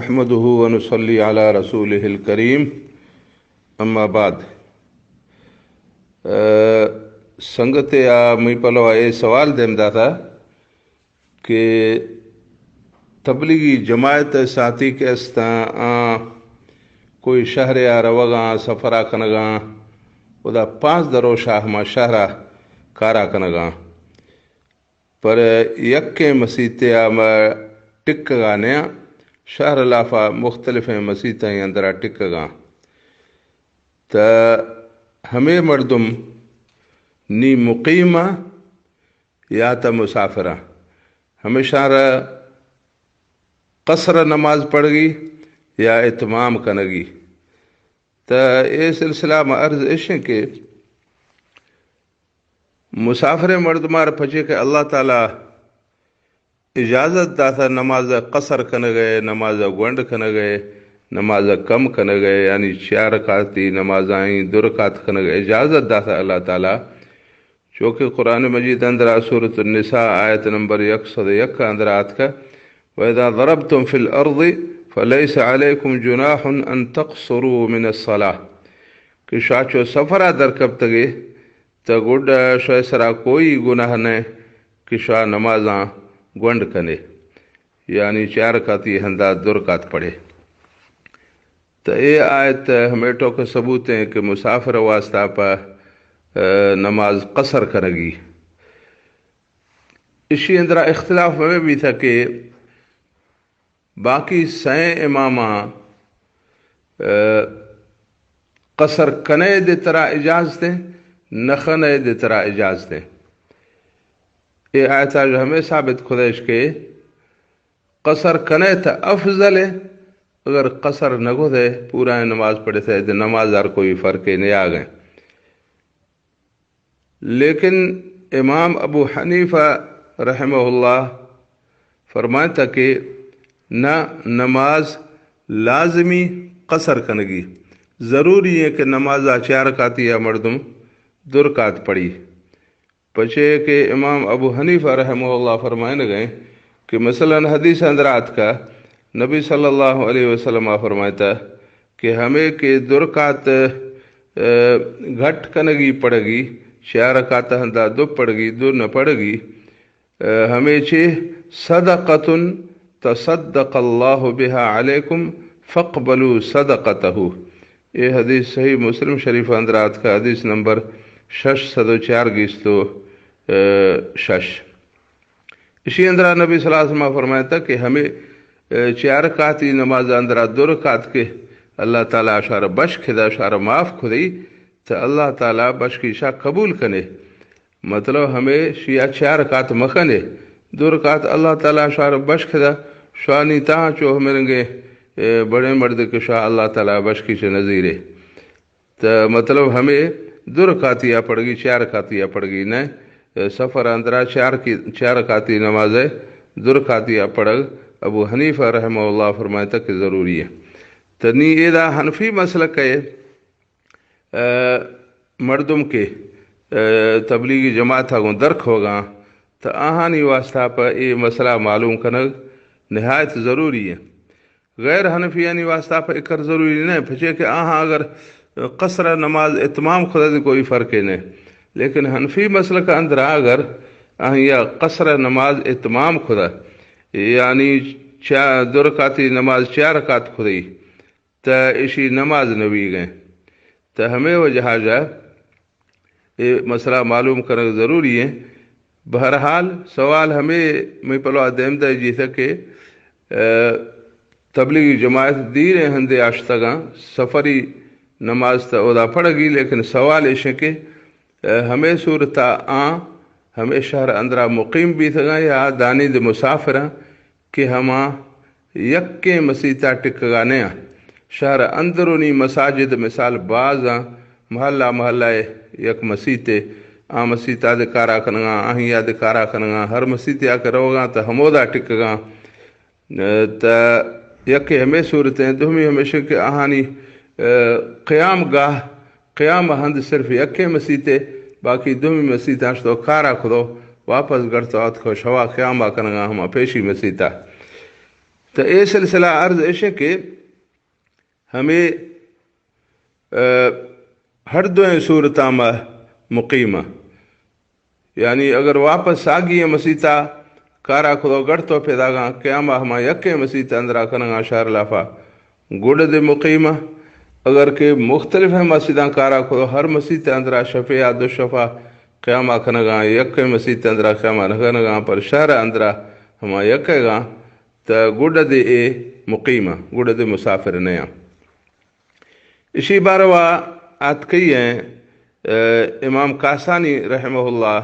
نحمده ونصلي على رسوله الكريم. اما بعد. سنگتے آ مئی پلو اے سوال دیم داتا کہ تبلیغی جماعت ساتھی کہ استاں، آ کوئی شہر آ روگاں، سفرا کنگاں، ادا پانچ دروشا ہما شہرا کارا کنگاں، پر یکیں مسیتے آ ما ٹکگا نیاں، شہر لافا مختلفیں مسیتیں اندرا ٹکگاں. تا ہمے مردم نی مقیماں یا تا مسافراں، ہمیشاں را قصر نماز پڑھگی یا اتمام کنگی. تا اے سلسلہ ما عرض اشیں کہ مسافر مردمار پچے کہ اللہ تعالی اجازت داتا نماز قصر کنگے، نماز گونڈ کنگے، نماز کم کنگے، یعنی چار رکعتی نمازائیں دو رکعت کنگے اجازت داتا اللہ تعالی. چونکہ قرآن مجید اندرا سورۃ النساء آیت نمبر یک سد یک اندرا آتکا، وَإِذَا ضَرَبْتُمْ فِي الْأَرْضِ فَلَيْسَ عَلَيْكُمْ جُنَاحٌ أَن تَقْصُرُوا مِنَ الصَّلَاةِ، کہ شاچو سفرا درکپتگے، تہ گڈا شوئے سرا کوئی گناہ نہ کہ شوا نمازاں گونڈ کنے، یعنی چار رکعتی ہندا دو رکعت پڑھے. تہ اے آیت ہمے ٹوکہ ثبوت ہیں کہ مسافر واسطہ پہ، اے، نماز قصر کنگی. اشی اندرا اختلاف ہمے بیتا کہ باقی سئیں اماماں، اے، قصر کنے دے ترا اجازت ہیں، نہ کنے دے ترا اجازت ہیں. اے آیتا جو ہمیں ثابت کھدیش کہ قصر کنے تا افضل ہے، اگر قصر نہ کھدے پورا نماز پڑھے تھے، دے نماز ہر کوئی فرق نہیں آ گئے. لیکن امام ابو حنیفہ رحمہ اللہ فرمائتا کہ نہ، نماز لازمی قصر کنگی، ضروری ہے کہ نماز آ چار رکعتی یا مردم دو رکعت پڑھی. پچے کہ امام ابو حنیفہ رحمہ اللہ فرمائن گئے کہ مثلاً حدیث اندر آتکا نبی صلی اللہ علیہ وسلم آ فرمائتا کہ ہمیں کہ دو رکعت، اے، گھٹ کنگی پڑگی، چار رکعت ہندا دو پڑگی، دو نہ پڑگی، اے، ہمیں چے صدقۃ تصدق اللہ بها علیکم فاقبلوا صدقته. اے حدیث صحیح مسلم شریف اندر آتکا حدیث نمبر شش سد و چار گیستو، اے، شش. اشی اندرا نبی صلی اللہ علیہ وسلم فرمائتا کہ ہمیں، اے، چار رکعتی نماز اندرا دو رکعت کہ اللہ تعالی اشارہ بشک دا، اشارہ معاف کھدی، تو اللہ تعالی بشکی شا قبول کنے. مطلب ہمیں شیا چار رکعت مکنے، دو رکعت اللہ تعالی اشارہ بشک دا، شانی تاں چو ہمیں رنگے، اے، بڑے مرد کہ شا اللہ تعالی بشکی چے نظیرے. تو مطلب ہمیں دو رکعتی آ پڑگی، چار رکعتی آ پڑگی نہ. سفر اندرا چار کی، چار رکعتی نماز ہے، دو رکعتی آ پڑگ. ابو حنیفہ رحمہ اللہ فرمائتا کہ ضروری ہے. تو نی ایدا حنفی مسلک ہے، اے، مردم کہ، اے، تبلیغی جماعت آ گوں درک ہوگا، تو آہانی واسطہ پہ اے مسئلہ معلوم کنگ نہایت ضروری ہے. غیر حنفیانی واسطہ پہ اکر ضروری نہ، پچے کہ آہاں اگر قصر نماز اتمام کھدا دے کوئی فرق نہ، لیکن حنفی مسلک اندر اگر آہاں یا قصر نماز اتمام کھدا، یعنی چا-، دو رکعتی نماز چار رکعت کھدی، تا اشی نماز نوی گئے. تا ہمیں وجہ جا اے مسئلہ معلوم کرنا ضروری ہے. بہرحال، سوال ہمیں میں پلو دیم دے جیسا کہ، اے، تبلیغی جماعت دیر ہندے آشتگاں، سفری نماز تا ادا پڑگی، لیکن سوال ایش ہے کہ، اے، ہمیں صورتا آں، ہمیں شہر اندرا مقیم بیتگاں یا دانی دے مسافراں، کہ ہما یکیں مسیتا ٹکگا نیاں. شہر اندرونی مساجد مثال بازاں، محلہ محلہ یک مسیتے، آ مسیتا دے کارا کنگاں، آہیا دے کارا کنگاں، ہر مسیتے آ کہ روگاں تا ہمودا ٹکگاں. تا یکے ہمیں صورتیں، دومی ہمیشہ کہ آہانی، اے، قیام گاہ قیام ہند صرف یکیں مسیتے، باقی دومی مسیتاں شتو کارا کھدو، واپس گڑتو آتکو شوا قیاما کنگا ہما پیشی مسیتا. تو اے سلسلہ عرض اش کہ ہمے، اہ، ہر دوئیں صورتاں ما مقیم آں۔ یعنی اگر واپس ساگی مسیتا کارا کھدو گڑ تو پیداگاں، قیاما ہما یکیں مسیت اندرا کنگاں شہر لافا، گڈ دے مقیم آں۔ اگر کہ مختلف مسیتاں کارا کھدو، ہر مسیت اندرا شفے یا دو شفا قیاما کنگاں، یکیں مسیت اندرا قیاما نہ کنگاں، پر شہر اندرا ہما یکے گاں، تا گڈ دے اے مقیم آں، گڈ دے مسافر نیاں۔ اشی باروا آتکئی ہیں، اہ، امام کاسانی رحمہ اللہ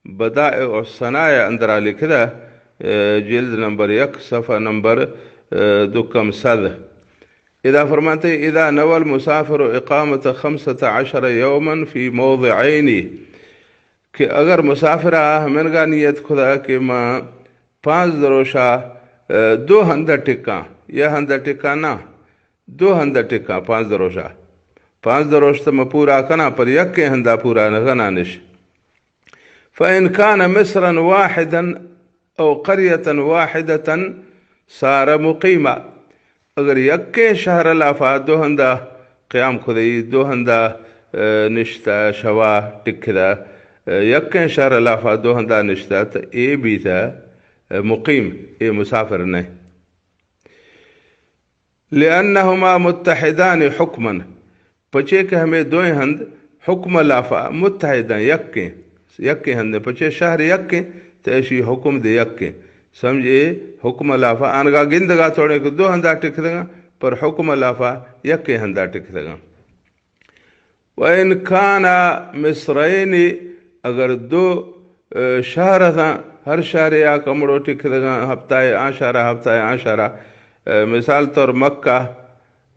بدائع الصنائع اندرا لکھدا، اہ، جلد نمبر یک، صفحہ نمبر، اہ، دکم صد۔ ادا فرماتے، اذا نوى المسافر اقامة خمسة عشر يوما في موضعين، کہ اگر مسافرا ہمنگا نیت کھدا کہ ما پانزدہ روشا، اہ، دو ہندا ٹکاں، یا ہندا ٹکاں نہ، دو ہندا ٹکاں پانزدہ روشا۔ پانزدہ روش تو ما پورا کناں، پر یکیں ہندا پورا نہ کناں نش۔ فإن كان مصرا واحدا أو قرية واحدة صار مقيما۔ اگر یکیں شہر لافا دو ہندا قیام کھدئی، دو ہندا، اہ، نشتا، شوا ٹکھدا، اہ، یکیں شہر لافا دو ہندا نشتا، تو اے بیتا، اہ، مقیم، اے مسافر نہ۔ لأنهما متحدان حكما، پچے کہ ہمے دوئیں ہند حکم لافا متحداں، یکیں، یکیں ہندیں، پچے شہر یکیں، تو اشی حکم دے یکیں۔ سمجھے، حکم لافا آنگا گندگا توڑے کہ دو ہندا ٹکھدگاں، پر حکم لافا یکیں ہندا ٹکھدگاں۔ وإن كانا مصرين، اگر دو، اہ، شہر اتاں، ہر شہرے آ کمڑو ٹکھدگاں، ہفتہ آ شہرا، ہفتہ آ شہرا، اہ، مثال طور مکہ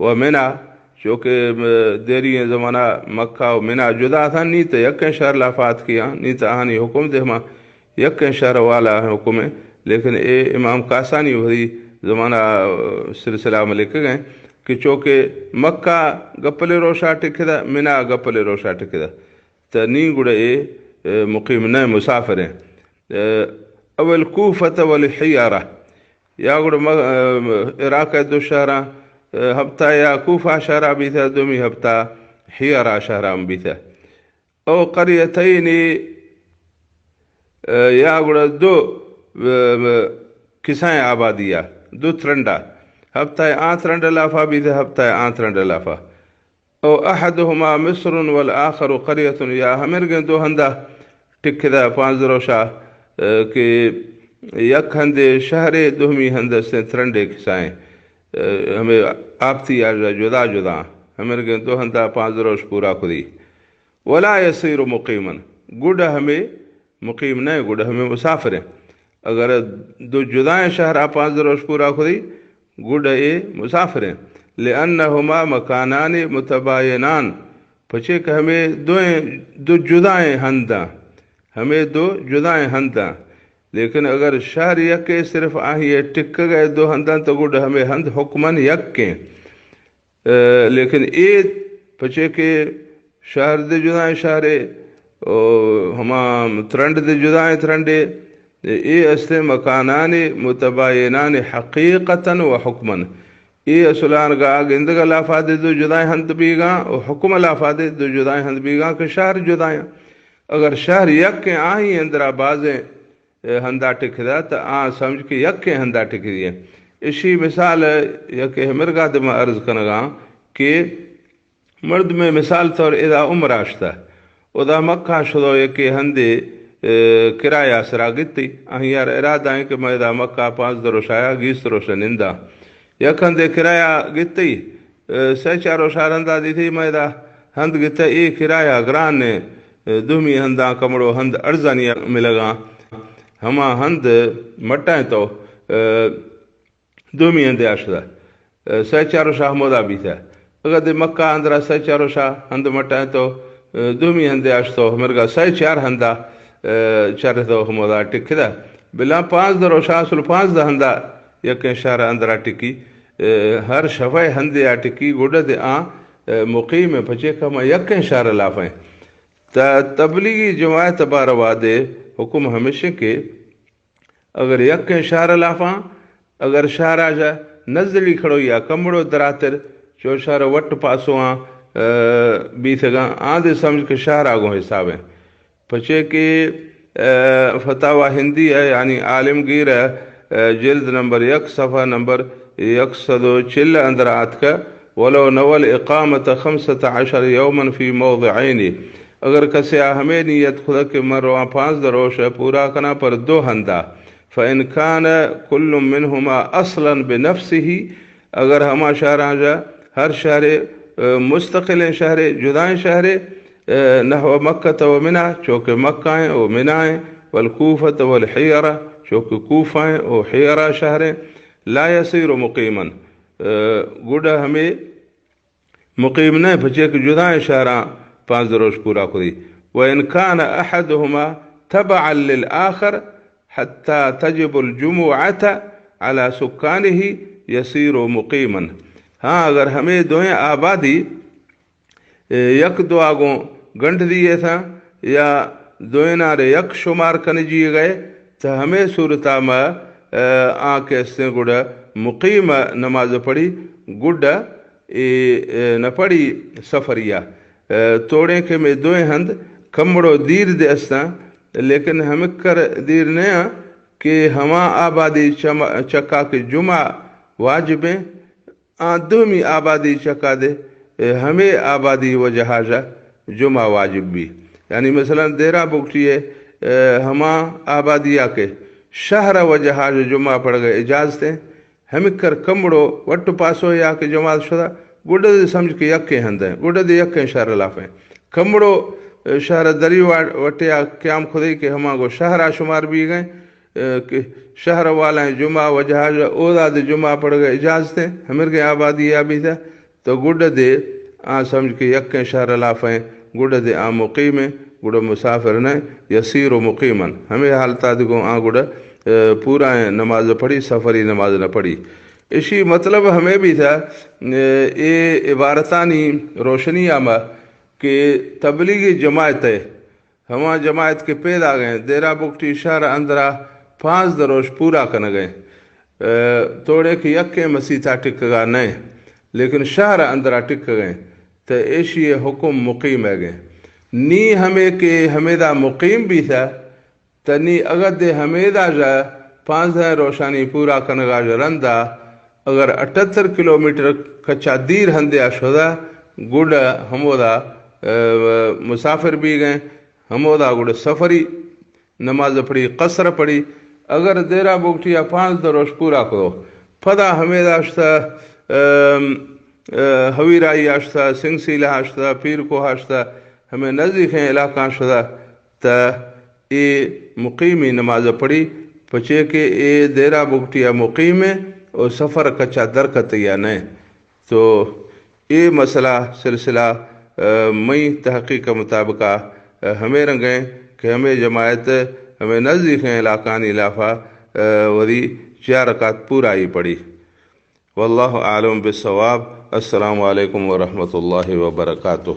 و منا، چونکہ، اہ، دیری زمانہ مکہ و منا جدا اتاں، نی تو یکیں شہر لافا اتکیاں، نی تو آہانی حکم دے ہما یکیں شہر والا حکم ایں، لیکن اے امام کاسانی وہدی زمانہ، اہ، سلسلہ ملک گئے کہ چونکہ مکہ گپلے روشا ٹکھدا، منا گپلے روشا ٹکھدا، تو نی گڑا اے، اہ، مقیم نہ، مسافر ایں۔ اہ، أو الكوفة والحيرة، یا گڑا م-، اہ، عراق دو شہراں، اہ، ہفتہ یا کوفہ شہرا بیتا، دومی ہفتہ حیرہ شہرا بیتا۔ أو قريتين، اہ، یا گڑا دو، اہ، کسائیں آبادیا، دو ترنڈا، ہفتہ آ ترنڈ لافا بیتا، ہفتہ آ ترنڈ لافا۔ أو أحدهما مصر والآخر قرية، یا ہمرگیں دو ہندا ٹکھدا پانزدہ روشا، اہ، کہ یک ہندے شہرے، دومی ہند استیں ترنڈے کسائیں، اہ، ہمے آپتی آ جدا جدا، ہمرگیں دو ہندا پانزدہ روش پورا کھدی۔ ولا يصير مقيما، گڈ ہمے مقیم نہ، گڈ ہمے مسافر ایں۔ اگر دو جدائیں شہرا پانزدہ روش پورا کھدی، گڈ اے مسافر ایں۔ لأنهما مكانان متباينان، پچے کہ ہمے دوئیں، دو جدائیں ہنداں، ہمے دو جدائیں ہنداں۔ لیکن اگر شہر یکے صرف آہی ٹکگ ء دو ہنداں، تو گڈ ہمے ہند حکماً یکیں۔ اہ، لیکن اے پچے کہ شہر دے جدائیں شہرے، او ہما ترنڈ دے جدائیں ترنڈے، اے استیں مکانان متباینان حقیقتاً و حکماً۔ اے اصلانگا گندگ لافا دے دو جدائیں ہند بیگاں و حکم لافا دے دو جدائیں ہند بیگاں کہ شہر جدائیں۔ اگر شہر یکیں، آہی اندرا بازیں ہندا ٹکدا، تہ آ سمجھ کہ یکیں ہندا ٹکدی۔ اشی مثال یکے ہمرگا دے ما عرض کنگاں کہ مردمے مثال طور ادا عمرہ شتہ، ادا مکہ شدو یکے ہندے، اے، کرایہ سرا گتی، آہیار ارادہ ایں کہ میں ادا مکہ پانزدہ روش آیا، گیست روش نندا۔ یک ہندے کرایہ گتی، اے، سہ چار روش آ رندا دیتی، میں ادا ہند گتہ، اے کرایہ گران نے، اے، دومی ہنداں کمڑو ہند ارزانی ملگاں۔ ہما ہند مٹائیں تو، اے، دومی ہندے آ شتہ، اے، سہ چار روش آ ہمودا بیتہ۔ اگہ دے مکہ اندرا سہ چار روش آ ہند مٹائیں تو، اے، دومی ہندے آ شتو، مرگا سہ چار ہندا، اے، چر تو ہمودا ٹکدہ۔ بلا پانزدہ روش آ، اصل پانزدہ ہندا یکیں شہر اندرا ٹکی، اے، ہر شفع ہندے آ ٹکی، گڈہ دے آ، اے، مقیم پچے کہ ہما یکیں شہر لافیں۔ تا تبلیغی جماعت باروا دے حکم ہمیشیں کہ اگر یکیں شہر لافاں، اگر شہر آجا نزلی کھڑو یا کمڑو دراتر، چو شہر وٹ پاسواں، ء، بیتگاں، آ دے سمجھ کہ شہر آگوں حسابیں۔ پچے کہ، ء، فتاوی ہندی ہے، یعنی عالمگیر ہے، ء، جلد نمبر یک، صفحہ نمبر یک سد و چل اندر آتکا، ولو نوى الإقامة خمسة عشر يوما في موضعين، اگر کسے آ ہمے نیت کھدا کہ من رواں پانزدہ روش پورا کنا پر دو ہندا، فإن كان كل منهما أصلا بنفسه، اگر ہما شہراں جا ہر شہرے، ء، مستقلیں شہرے، جدائیں شہرے، ء، نحو مکہ و منا، چوکہ مکہ ہیں و منا ہیں، والکوفة والحیرہ، چوکہ کوفہ ہیں و حیرہ شہریں، لا يصير مقيما، ء، گڈا ہمے مقیم نہ، پچے کہ جدائیں شہراں پانزدہ روش پورا کری۔ وإن كان أحدهما تبعا للآخر حتى تجب الجمعة على سكانه يصير مقيما۔ ہاں، اگر ہمے دوئیں آبادی، اے، یک دو آگوں گنڈ دیے تھا یا دوئیناں رے یک شمار کنجی گئے، تو ہمے صورتا ما، ء، آ کہ استیں گڑا مقیم نماز پڑھی، گڈا اے، ء، نہ پڑھی سفریا۔ ء، توڑیں کہ مے دوئیں ہند کمڑو دیر دے استاں، لیکن ہمکر دیر نیا کہ ہما آبادی چم-، چکا کہ جمعہ واجبیں، آ دومی آبادی چکا دے، ء، ہمے آبادی وجہا جا جمعہ واجب بی۔ یعنی مثلاً دیرا بگٹی ء، ء، ہما آبادی آ کہ شہر وجہا جا جمعہ پڑھگا اجازتیں، ہمکر کمڑو وٹ پاسو یا کہ جماعت شدا، گڈا دے سمجھ کہ یکیں ہندیں، گڈا دے یکیں شہر لافیں۔ کمڑو، ء، شہر دری واڑ-، وٹیا قیام کھدی کہ ہما گو شہرا شمار بی گئے، ء، کہ شہر والائیں جمعہ وجہا جا اودا دے جمعہ پڑھگا اجازتیں، ہمرگیں آبادی آ بیتا، تو گڈا دے آ سمجھ کہ یکیں شہر لافیں، گڈا دے آ مقیمیں، گڈا مسافر نہ، يصير مقيما۔ ہمے حالتا دگوں آ گڈا، ء، پورائیں نماز پڑھی، سفری نماز نہ پڑھی۔ اشی مطلب ہمے بیتا، ء، اے عبارتانی روشنی آ ما کہ تبلیغی جماعت ہے، ہما جماعت کہ پیداگیں، دیرا بگٹی شہر اندرا پانزدہ روش پورا کنگیں۔ ء، توڑے کہ یکیں مسیتا ٹکگا نئے، لیکن شہر اندرا ٹکگیں، تہ ایشی حکم مقیم ایگیں۔ نی ہمے کہ ہمیدا مقیم بیتا، تہ نی اگدے ہمیدا جا پانزدہ روشانی پورا کنگا جا رندا، اگر اٹھتر کلومیٹر کچا دیر ہندے آ شدا، گڈا ہمودا، ء، مسافر بیگیں، ہمودا گڈا سفری نماز پڑھی، قصر پڑھی۔ اگر دیرا بگٹی آ پانزدہ روش پورا کرو، پدا ہمے داشتا، ام، ء، ہویرائی آشتا، سنگ سیلہ آشتا، پیر کوہ آشتا، ہمے نزدیکیں علاقاں شدا، تہ اے مقیمی نماز پڑھی، پچے کہ اے دیرا بگٹی آ مقیمیں او سفر کچا درکتیا نئے۔ تو اے مسئلہ سلسلہ، ء، مئی تحقیق مطابقا، ء، ہمے رنگیں کہ ہمے جماعت ہمے نزدیکیں علاقانی لافا، ء، وری چار رکعت پورائی پڑھی۔ واللہ اعلم بالصواب۔ السلام علیکم ورحمۃ اللہ وبرکاتہ۔